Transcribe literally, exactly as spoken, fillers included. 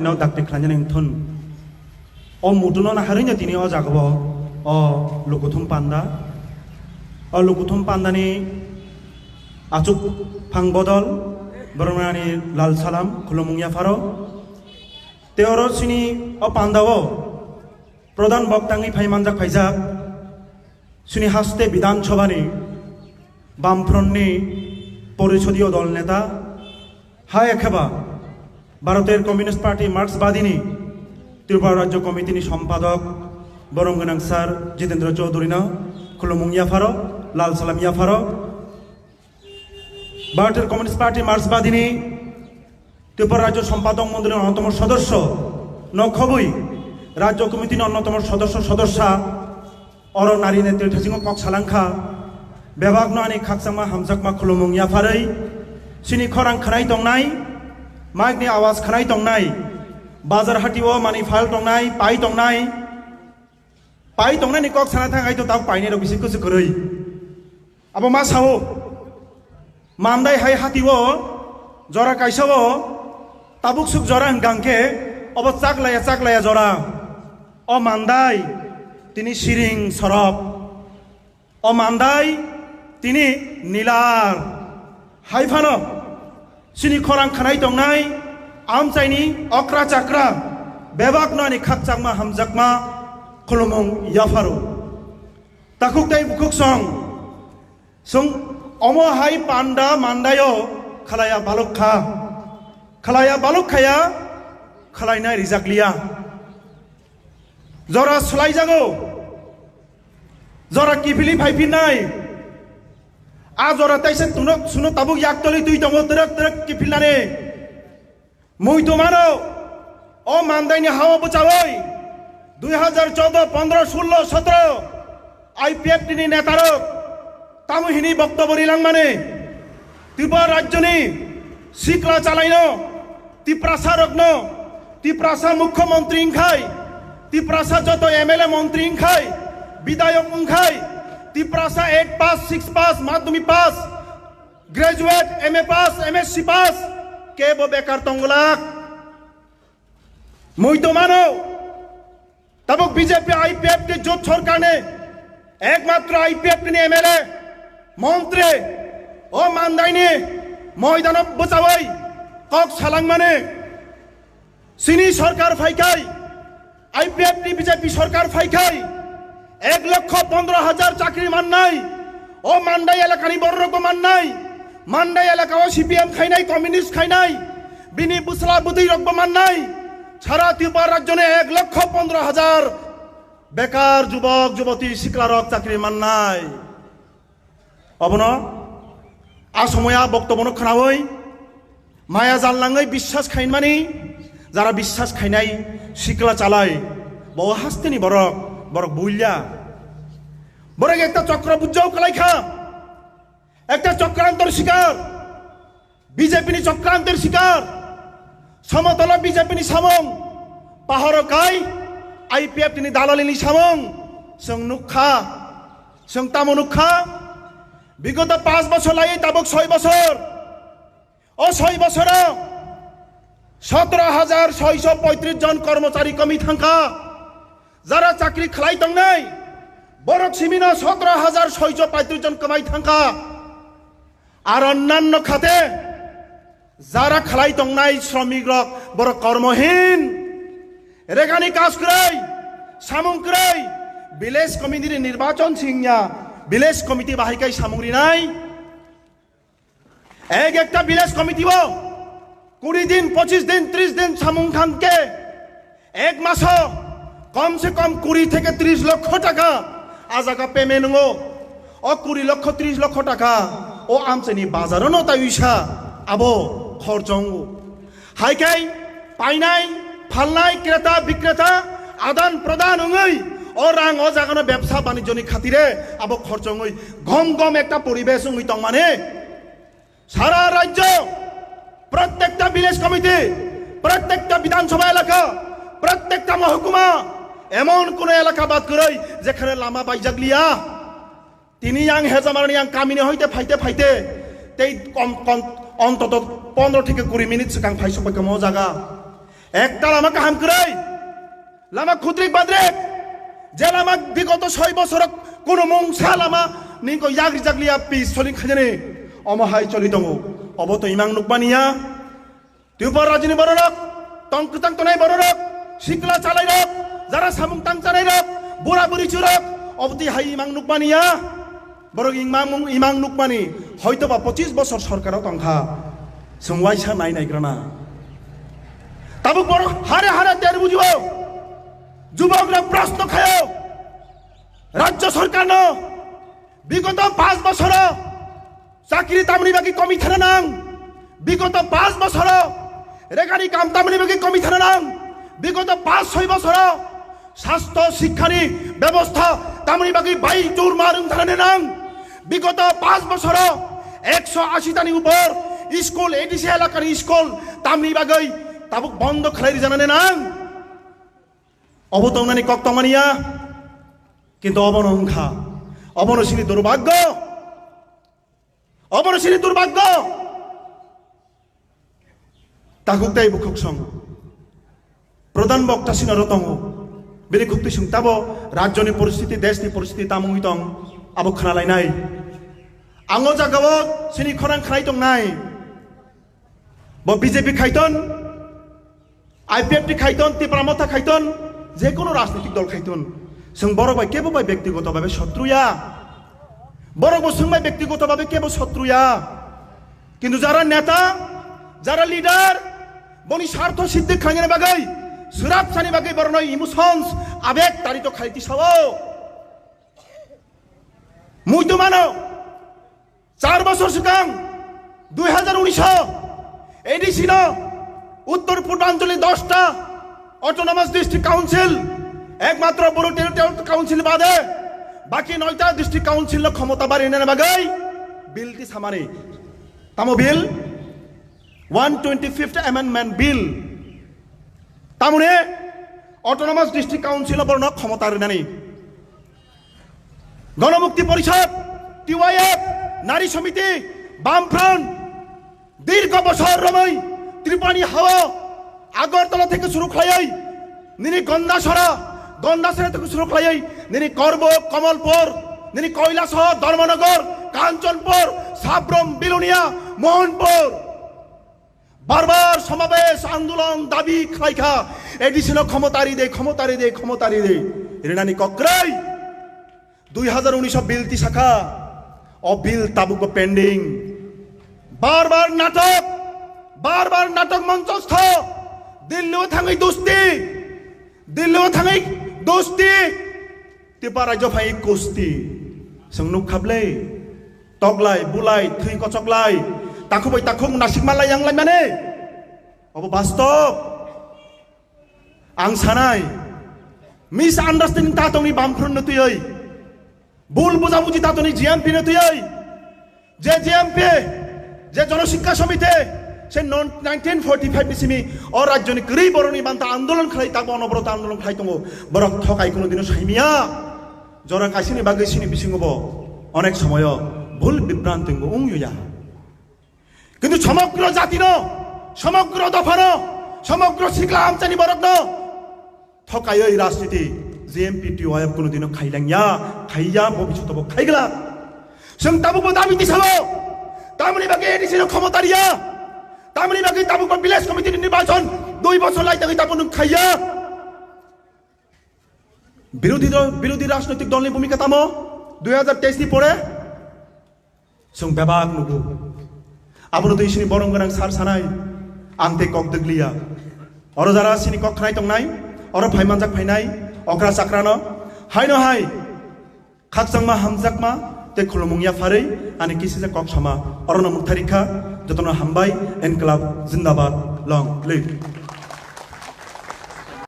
No dakti khlainani wngthun. O mutuno naharwino tini o jagao o lukuthum panda. O lukuthum pandani achuk phang bodol, boroknani lal salam, khulumung yapharo. Te oro chini o pandao prodhan boktangwi phai manjak phaijak. Chini haste Bidhan Sabhani Bamfrontni Porisodiyo Dol Neta, hai ekheba Bharoter Communist Party Marxbadini Tripura Rajya Committee ni Sompadok Borom Gwnang Sir Jitendra Chaudhury no khulumung yapharo, lal salam yapharo. Bharoter Communist Party Marxbadini Tripura Rajya Sompadok Mondoli onnotomo sodosyo no khobwi Rajya Committee ni onnotomo sodosyo sodosya oro nari netri thasingo kok salangkha. Bebakno ani khakchangma hamjakma khulumung yapharwi chini khorang khanai tongnai, mic ni awaz khanai tongnai, bazar hatio mani file tongnai, pai tongnai, pai tongnani kok sana thang ai to tabuk painai rok bisi kusu kwrwi. Abo ma sao? Mandai hai hatio jora kaisa o tabuk suk jora hwnkha hwnkhe obo chaklaya chaklaya jora. O mandai tini siring sorok. O mandai tini nilar. Hai phano chini khorang khanai tongnai amchaini okra chakra bebakno ani khakchangma hamjakma khulumung yapharo. Takhuk tei bukhuk song, song omo hai panda mandaio khalaya baluk kha. Khalaya baluk khaya, khalainai rijak liya. Jora swlaijago, jora kiphilwi phaiphinnai. A jora taisa tuno, suno tabuk yaktolwi twi tongo, twrwk twrwk kiphilnani. Muitu mano, o mandaini hao bwchawi, dui hazar choudo, pondro, sullo, sotro, I P F T ni netarok, tamo hini boktobo rilangmani, Tripura rajyoni sikla chalaino, Tiprasa rokno, Tiprasa mukhyamantri wngkhai, Tiprasa joto M L A mantri wngkhai, bidayok wngkhai, Tiprasa eight pass, six pass, madhyamik pass, graduate, M A pass, M S C pass, kebo bekar tongglak. Muitu mano, tabuk B J P I P F T jot sorkarni, ekmatro I P F T ni M L A, montri, o mandaini moidano bwchawi kok salangmani. Chini sorkar phaikhai, I P F T B J P sorkar phaikhai, ek lokho pondro hajar chakri mannai, o Mandai elakani bororokbo mannai, Mandai elakao C P M khainai, communist khainai, bini bwsla bwtwirokbo mannai, sara Tripura rajyoni ek lokho pondro hajar bekar jubok juboti siklarok chakri mannai. Obono a somoya boktobono khnawi maya jal nangwi biswas khainmani, jara biswas khainai sikla chalai, bo hasteni borok, borok builya. Borok ekta chokro bujjao kalaikha, ekta chokrantor sikar. B J P ni chokrantor sikar, somotolo B J P ni samung, pahoro kai I P F T ni dalalini samung, chwng nukha, chwng tamo nukha, bigoto panch bochor lai tabuk soi bochor, o soi bochoro sotro hajar soiso poitris jon kormochari komi thangkha, jara chakri khlai tongnai, borok simino sotro hajar soiso poitris jon kwmai thangkha. Ar onnanno khate jara khlai tongnai sromik rok, borok kormohin, regani kaj kwrwi, samung kwrwi, village committee ni nirbachon singya, village committee bahai kai samung rinai. Ek ekta village committee o kuri din, pochis din, tris din samung khan khe ek maso kom se kom kuri theke tris lokho taka a jaga payment wngo. O kuri lokho, tris lokho taka o amchaini bazar no tai uisa abo khorchong o. Hai khai painai, phalnai, kreta, bikreta, adan prodan wngwi o rang o jaga no bebsa banijyo ni khatire abo khorchong wi gom gom ekta poribesh wngwi tongmani. সারা রাজ্য প্রত্যেকটা village committee, প্রত্যেকটা বিধানসভা এলাকা, প্রত্যেকটা মহকুমা, এমন কোনো এলাকা বাদ করে যেখানে লামা বাইজাকলিয়া। Tini yang hejamarni yang kamini hoite phaite phaite tei kom kom অন্তত পনেরো থেকে কুড়ি minute swkang phai sokpai kamo jaga. Ekta lama kaham kwrwi, lama khutrik badrik, je lama bigoto soi bosoro kuno mungsa lama ningko yagri jaglia pis soling khainani, omo hai choli tongo. Obo to imang nukmani ya. Tripura rajini bororok, tong kwchang tonai bororok, sikla chalairok, jara samung tang chanairok, bura buri churok, obotwi hai imang nukmani ya. Borok imang, imang nukmani, hoito ba pochis bosor sorkaro tongkha. Chwng waisa nai naigrana. Tabuk borok hare hare ter bujibo. Jubokrok proshno khayo. Rajya sorkarno bigoto panch bosoro chakri tamni bagwi komi thana nang. Bigoto panch bosoro regani kam tamni bagwi komi thana nang. Bigoto panch soi bosoro sastho sikkhani bebostha tamni bagwi bai chur marung thana nang. Bigoto panch bosoro ekso ashi tani upor school, A D C elakani school tamni bagwi tabuk bondo khlai rijana nang. Obo tongnani kok tongmani ya, kintu obono wngkha, obono sini durbhagyo. Obono sini durbhagyo. Takhuk tei bukhuk song. Pradhan bokta sino ro tongo. Bini khuk twi sung tabo rajyoni poristiti, deshni poristiti tamo wngwi tong, abo khna lainai. Ang o jagao sini khorang khnai tongnai. Bo B J P khaiton, I P F T khaiton, Tipra Motha khaiton, je kono rajnitik dol khaiton, chwng borok bai kebo bai bektigoto bhabe sotru ya. Borok bo chwng bai bektigoto bhabe kebo sotru ya. Kintu jara neta, jara leader, boni sartho siddhi khlainani bagwi, swrapsani bagwi borokno emotions, abeg tarito khaiti sao. Muitu mano, char bosor swkang, dui hazar unis o A D C no Uttor Purbanchali dosta Autonomous District Council, ekmatro Bodo Territorial Council bade, baki noita District Council no khomota barinani bagwi bill tisamani. Tamo bill? One twenty-fifth Amendment Bill. Tamoni Autonomous District Council no borno khomota rinani. Ganamukti Porishad, T Y F, Nari Samiti, Bamfront, dirgho bosor romwi Tripurani hao Agartala theke suru khlaiwi nini Gandasara, Gandasara theke suru khlaiwi nini Korbo, Kamalpur, nini Kailasahar, Dharmanagar, Kanchanpur, Sabram, Bilonia, Mohanpur. Bar bar somabesh andolon dabi khlaikha, A D C no khomota ride, khomota ride, khomota ride. Rinani kok kwrwi. Dui hazar unis o bill tisakha, o bill tabukbo pending. Bar bar natok, bar bar natok monchostho. Delhi o thangwi dosti, Delhi o thangwi dosti. Tipra rajyo phai kusti. Chwng nuk khablai. Toklai, bulai, thwi kochoklai. Takhuk bai takhuk nasikma lai yang lai mane. Obo bastob. Ang sanai. Misunderstanding ta tongni Bamfront no twiwi. Bul bujabuji ta tongni G M P no twiwi. Je G M P, je Jonosikha Samiti, se non-, nineteen forty-five ni simi o rajyoni kwrwi borokni banta andolon khlai, tabo onobrot andolon khlai tongo. Borok thokai kuno dino saimiya. Jora kaisini bagwi sini bisingo bo onek somoyo bhul bibranti bo wngya. Kintu somogro jatino, somogro dophano, somogro sikla amchani borokno thokaiwi rajniti G M P T Y F kuno dino khailangya, khaiya, bobishoto bo khaiglak. Chwng tabukbo dabi tisao, tamoni bagwi A D C no khomota riya, tamoni bagwi tabukbo village committee ni nirbachon dui bochor lai tangwi tabuk nwng khaiya. Birodhi dol, birodhi rajnoitik dolni bhumika tamo dui hazar teis ni pore? Chwng bebak nugo. Abono twi sini borom gwnang sar sanai, ang tei kok dwgliya. Oro jara sini kok khnai tongnai, oro phai manjak phainai, okra chakrano, haino hai, khakchangma hamjakma tei khulumung yapharwi ani kisijak kok sama, orono mukthari kha, jotono hambai, Inqilab Zindabad, long live.